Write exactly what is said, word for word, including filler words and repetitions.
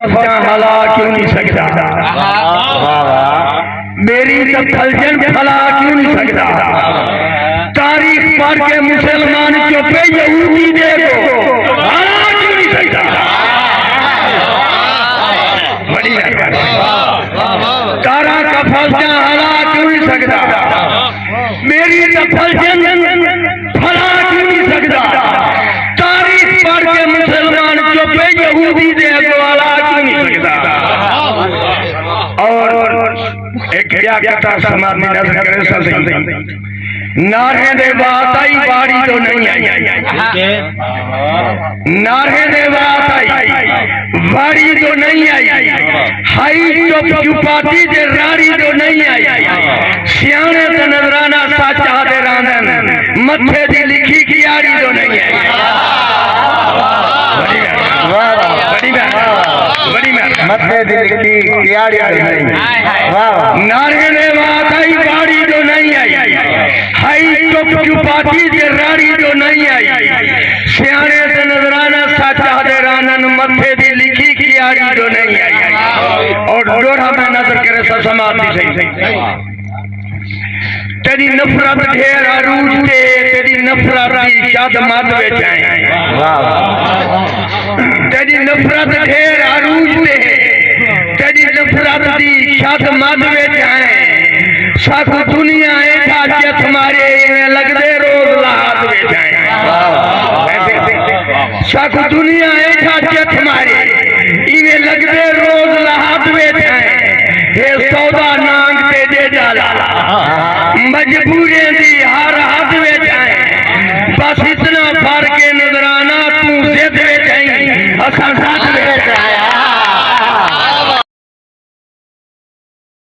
فوجاں ہلا کیوں نہیں سڳدا؟ میری تفلجن بھلا کیوں نہیں سڳدا؟ تاریخ پڑھ کے مسلمان چپے یہودی دے کو ہلا کیوں نہیں سڳدا؟ بڑی مہربانی۔ تارا کا فوجاں ہلا کیوں نہیں سڳدا؟ میری تفلجن بھلا کیوں نہیں سڳدا؟ تاریخ پڑھ کے مسلمان چپے یہودی دے کو ہلا کیوں نہیں سڳدا؟ اور ایک کیا کہتا سماپتی نظر کرے سا صحیح۔ نعرے دے بعد آئی باڑی جو نہیں آئی۔ نعرے دے بعد آئی باڑی جو نہیں آئی۔ ہائی چپ چپاتی تے راڑی جو نہیں آئی۔ سیاݨے تے نذرانہ سچ آہدے راندن، متھے دی لکھی کیاڑی جو نہیں آئی۔ بڑی مہربانی۔ بڑی مہربانی۔ بڑی مہربانی۔ متھے دی لکھی کیاڑی جو نہیں۔ واہ واہ۔ نعرے دے بعد آئی باڑی جو نہیں آئی۔ ہائی چپ چپاتی تے راڑی جو نہیں آئی۔ سیاݨے تے نذرانہ سچ آہدے راندن، متھے دی لکھی کیاڑی جو نہیں آئی۔ اور ݙوہڑا میں نظر کرے سا سماپتی صحیح۔ تیݙی نفرت ڈھیر عروج تے، تیݙی نفرت دی شد مد وچ آئیں۔ واہ واہ۔ تیݙی نفرت ڈھیر عروج تے، تیݙی نفرت دی شد مد وچ آئیں۔ ساکوں دنیا ایجھا چتھ مارے، ایویں لڳدے روز لحد وچ آئیں۔ واہ واہ۔ ساکوں دنیا ایجھا چتھ مارے، ایویں لڳدے روز لحد وچ آئیں۔ ہے سودا نانگ تے ݙیجھا لالا، مجبوریں دی ہر حد وچ آئیں۔ بس اتنا فرق ہے نذرانہ، توں ضد وچ آئیں، اساں ضد